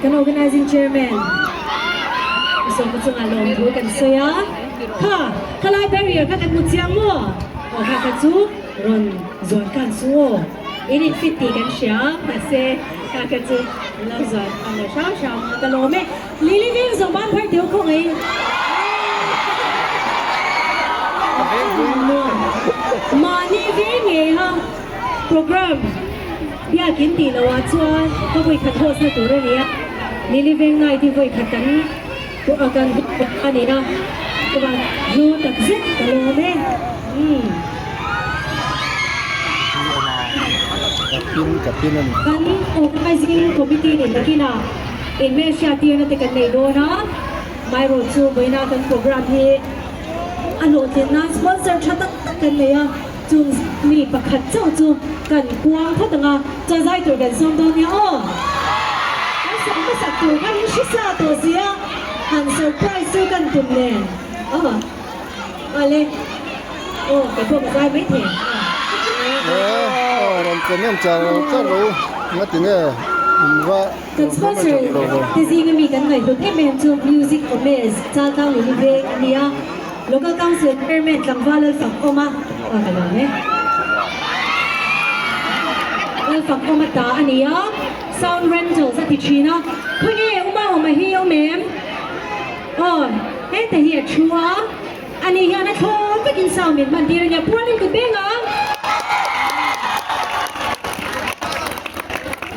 Kan Organizing Chairman Sawma chungah lawmthu kan sawi a, kha khalai barrier kha kan hmu chiang maw? Aw kha kha chu rawn zuan khan su aw, in in fit tih kan hria a, mahse kha kha chu an lo zuan khan lo hram hram a, ka lawm e. Lily veng zawng ban phar teu khaw ngei. Mahni veng ngei ha program biakin tih loh ah chuan ka vawi khat host na tur a ni a, Lily veng night hi vawi khat kan kan a ni a, chuan hlu tak zet ka lawm e. Kan organizing committee nen takin ah Inhmelhriat tirna te kan nei dawn a, Mairaw chu vawiina kan program hi a hlawhtlin nan sponsor tha tak tak kan nei a, chung mi pakhat chauh chu kan kuang phawt ang a, chaw zai tur kan sawm dawn nia aw. Kan sawm hmasak tur kha in hrisa tawh si a, han surprise chu kan tum nen aw ale aw kei pawh ka zai maithei aw. Rawn comment char char lo nga tinge in va. Kan sponsor te zinga mi kan ngaihhlut em em chu Music Gomez, Chaltlang Lily Veng a nia. Local Council Chairman tlangval Lalfakawma aw ka lawm e. Lalfakawma ta a ni a, Sound Rentals a ti thin a. Khawnge Uma Awma hi awm em? Aw heta hi a thu a, ani hian a thlawm vekin sound min hman tir a nia. Pualin kut beng ang.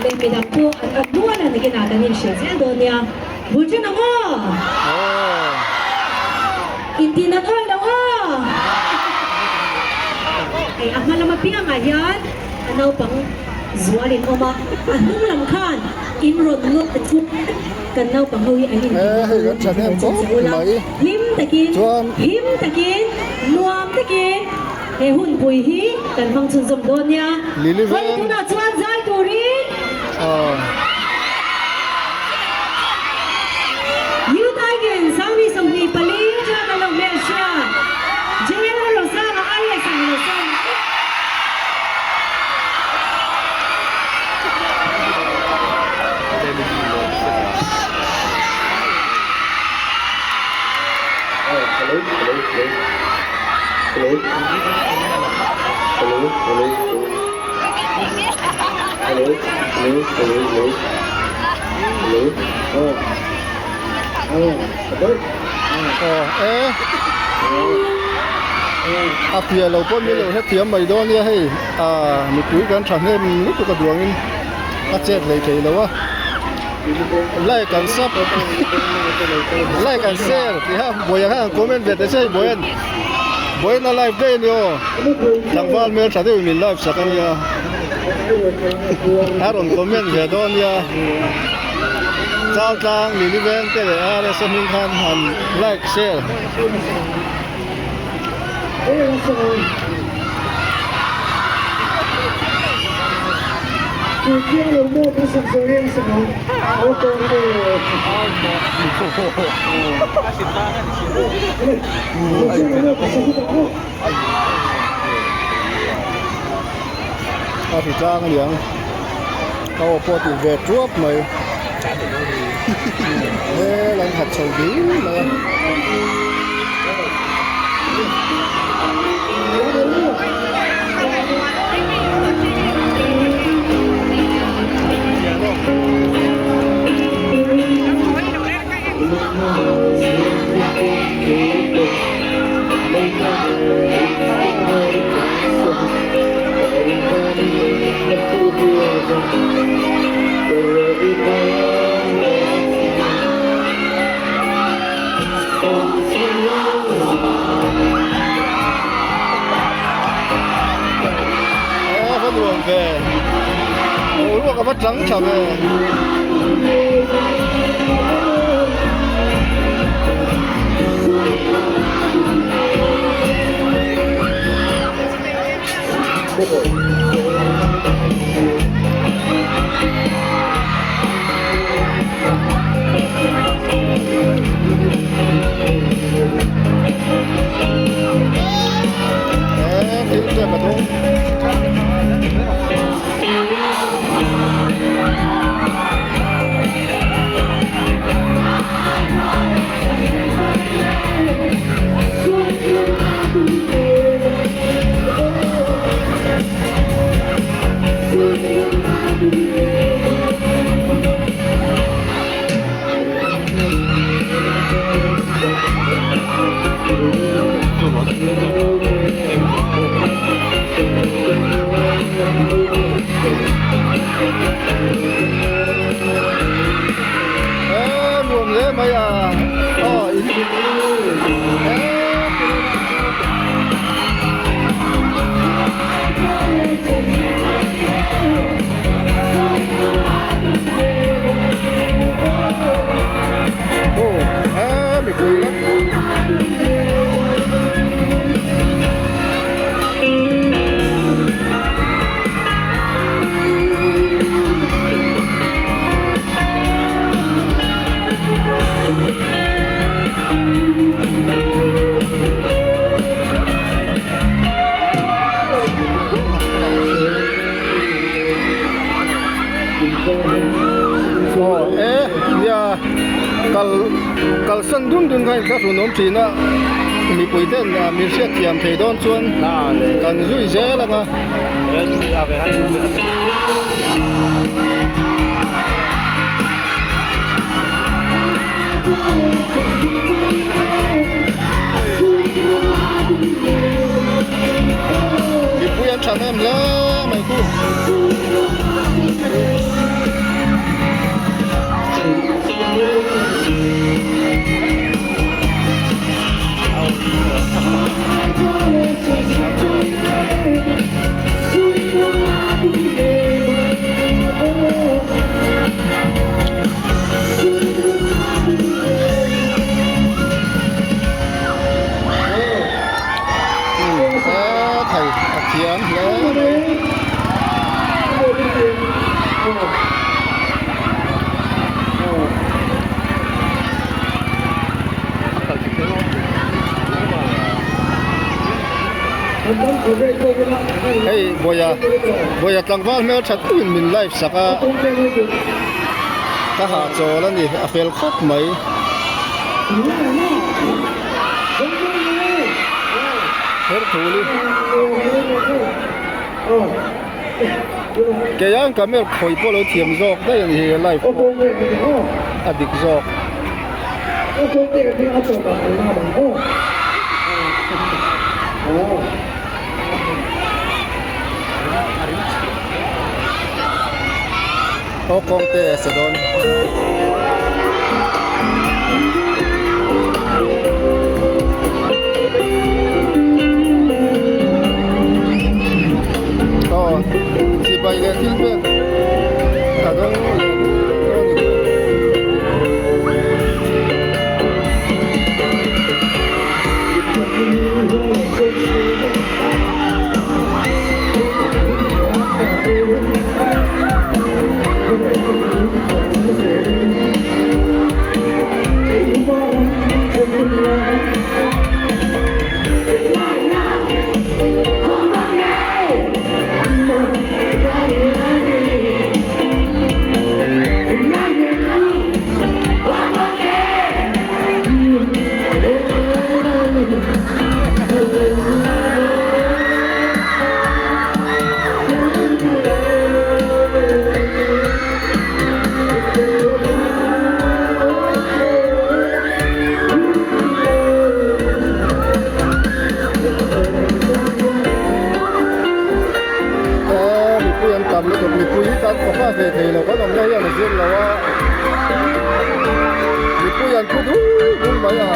Leh midang pawh an an nual a nakinah kan inhrilh zel dawn nia. Bul ṭhen ang aw! Intih nat awih lo aw! Hei a hma lam apiangah hian a naupang zual in awm a, a hnung lam khan in rawn nawr chu kan naupang ho hi an inti nat awih lo ula, hlim takin, him takin, nuam takin. He hunpui hi kan hmang chhunzawm dawn nia. Hawi tunah chuan zai turin Youth Icon 2024 atanga kan lo hmelhriat JL Rosanga IS ang lo sawm. Hello hello hello. Hello hello hello hello hello hello hello hello ờ ờ Ờ e a fia lo pawh min lo hrethiam mai dawn nia hei ah mipui kan thahnem lutuk a duangin a chet hlei thei lo a like an sub like an share tih kha buai ang khan comment ve teh se hei buai an buai na live daih a ni aw tlangval hmel tha deuhin min live sak a nia a rawn comment ve dawn nia Chaltlang Lily Veng te leh RS a hming khan han like share. A hri tlang a niang a aw pawh tih ve tuap mai hel an khat chho dil mai a. A va nuam ve boruak a va tlang tha ve. Eee nuam hle mai a aw in eee Aw eee mipui la. Aw e nia kal kalsan dun dun kha in thlahrun awm thin a mipui ten min hriat thiam thei dawn chuan kan zui zel ang a. Mipui an tha hnem hle mai khu. Thei a thiam hle mai. Hei Bawia Bawia tlangval hmel that tuin min live sak a ka hahchawl a ni a fel khawp mai. Herthuli Keiang camera khawi pawh lo thiam zawk daih a ni hi live pawh a dik zawk. Aw kawngte a sa dawn. Aw chibai leh thil pek a dawng leh dawn a ni. Aw mipui an tam lutuk mipui hi kan khawpa ve thei lo kan awmna hian a zir lo a mipui an thu dul dul mai a.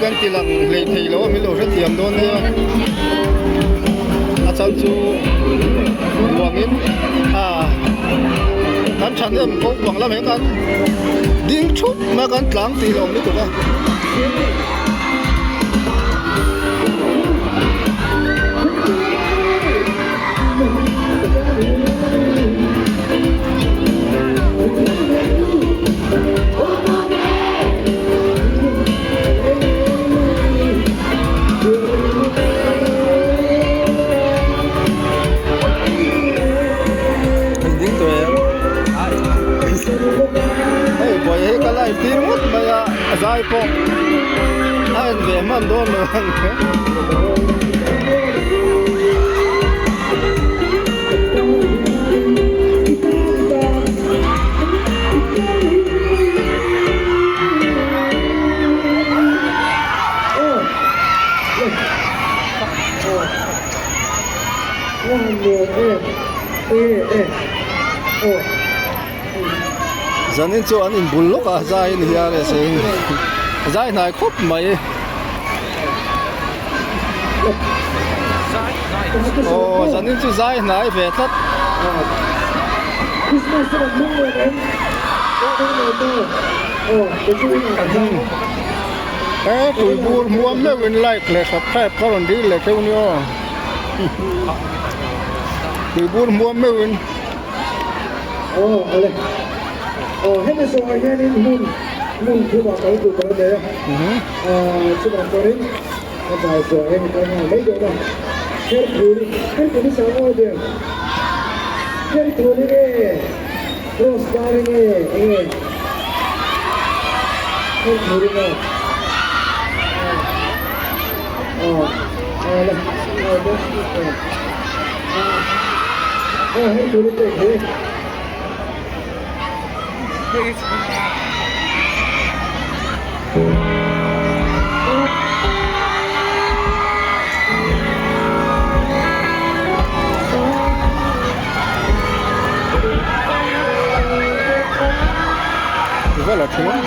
kan ti lang hlei thei lo a min lo hrethiam dawn nia a chhan chu ruangin a kan thahnem ko bang lam hian kan ding thup mai a kan tlang tih lo lutuk a. Hei buai hi ka live tir ngawt mai a a zai pawh a en ve hman dawn lo ang. Zanin chu an inbul lawk a zai a ni hian e se zai hnai khawp mai. Aw zanin chu zai hnai ve tlat. He tuibur hmuam meuhin like leh subscribe ka rawn dil leh theuh nia aw. Tuibur hmuam meuhin. Aw ale. Aw hemi zawhah hianin hmun hmun thumah kal tur ka nei a. Chuvang chuanin ka zai zawhah hian ka kal nghal mai dawn a. Herthuli Herthuli sang aw der. Herthuli nge Rose Bari nge enge Herthuli maw? Aw aw le aw aw aw Herthuli pek hi. Vel a thleng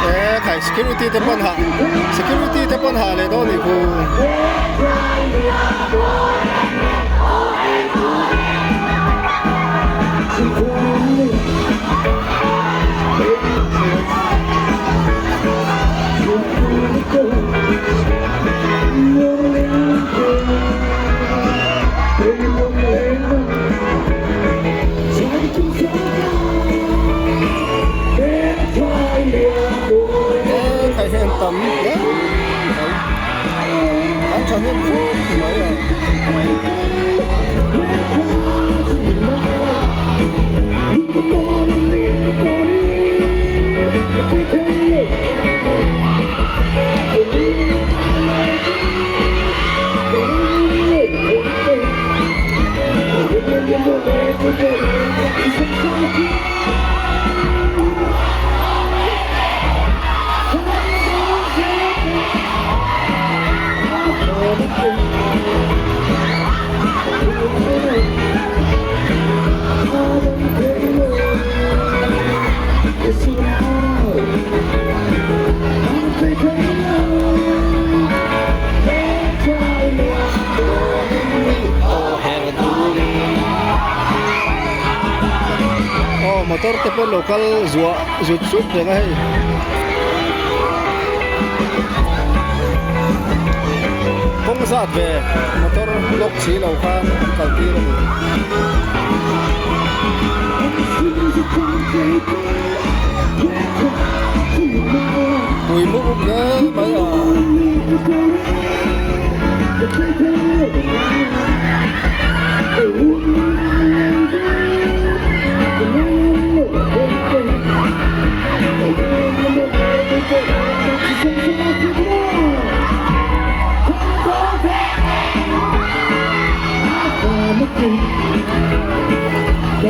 E khai security te pawn hah security te pawn hah leh dawn a nih khu. Khai hian tam hle mai an thahnem khawp mai a. Aw motor te pawh lo kal zuah zut zut reng a hei. Kawng zat ve motor block si lo khan an kal tir a ni. Pui mup mup hle E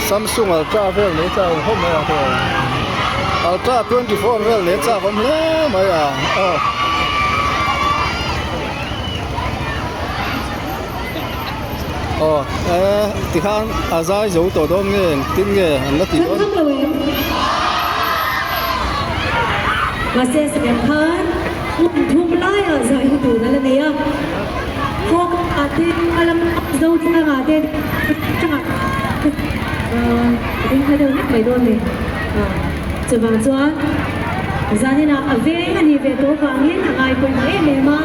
Samsung Ultra vel nei chak awm khawp mai a tawh Ultra 24 vel nei chak awm hle mai a aw. Aw e tikhan a zai zo tawh dawn nge engtin nge an la tih dawn. Kan lo em? Mahse Sam khan hmun thum laiah zai hi tur a la nei a. Kawng ah te a lam zo tlang ah te tangah a ding kha deuh hlek mai dawn ni. Chuvang chuan zaninah a veng a nih ve tawh vangin a ngai pawimawh em em a,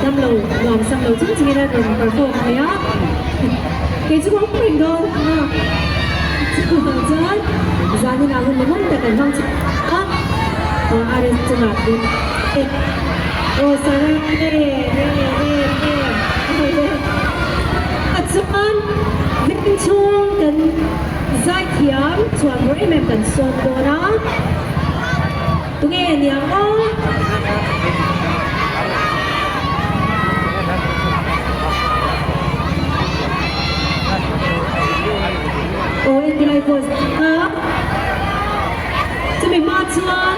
dam lo nuam sak lo chung chungin a rawn perform thei a, kei chu ka awm reng dawn a. Chuvang chuan zaninah hun lemawm tak kan hmang chhuak a, RS chungah din e aw Sarah e e e e a chuan veng chhung kan Zaithiam chuan bawr em em kan sawm dawn a, tunge niang aw? Aw entilai pawh a chumi hma chuan.